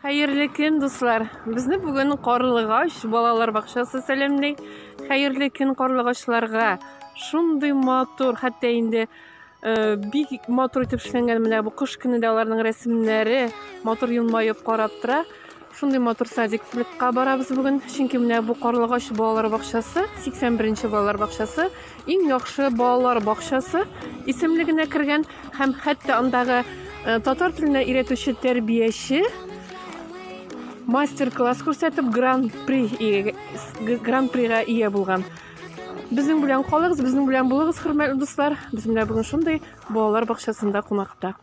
Хәерле көн, дуслар! Безне бүген Карлыгач балалар бакчасы сәламли. Хәерле көн карлыгачларга! Шундый матур, хәтта инде э, бик матур итеп эшләнгән менә бу кыш көне дә аларның рәсемнәре матур елмаеп карап тора. Шундый матур садикка барабыз бүген, чөнки менә бу Карлыгач балалар бакчасы, 81 балалар бакчасы, иң яхшы балалар бакчасы исемлегенә кергән һәм хәтта андагы э, татар теленә өйрәтүче тәрбияче мастер-класс күрсәтеп гран-при гран-прига ия булган. Безнең белән калыгыз, безнең белән булыгыз, хөрмәтле дуслар. Без менә бүген шундый балалар бакчасында кунакта.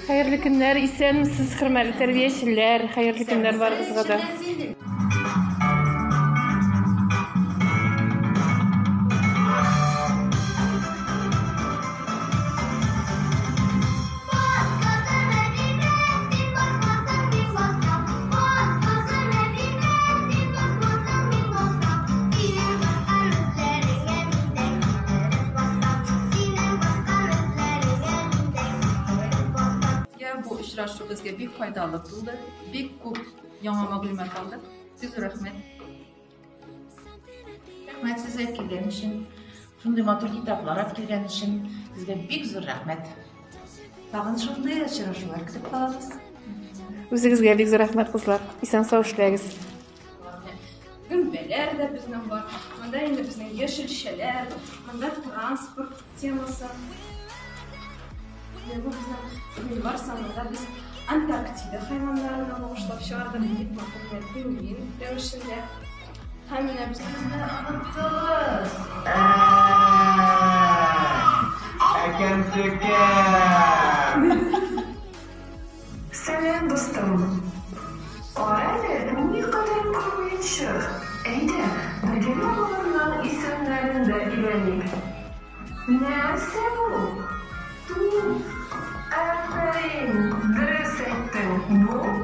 Хәерле көннәр, исәнмесез, хөрмәтле тәрбиячеләр, хәерле көннәр барыгызга да. Бу очрашу безгә бик файдалы булды. Бик күп яңа мәгълүмат алдык. Бик зур рәхмәт. Рәхмәт сезгә килгән өчен. Шундый матур китаплар алып килгән өчен сезгә бик зур рәхмәт. Тагын шундый очрашулар көтеп калабыз. Үзегезгә бик зур рәхмәт, кызлар. Исән-сау эшләгез. Гөмбәләр дә безнең бар. Монда инде безнең яшелчәләр, монда транспорт темасы. Бу безнең гыйнвар санында без Антарктида хайваннарына багышлап чыгардык, бик матур пингвин рәвешендә. Һәм менә без Безне оныттыгыз. Әкәм-төкәм! Сәлам, дустым! Кара әле, никадәр күп уенчык! Әйдә, бергәләп аларның исемнәрен дә өйрәник. Нәрсә бу? Туп! Афәрин! Дөрес әйттең, бу.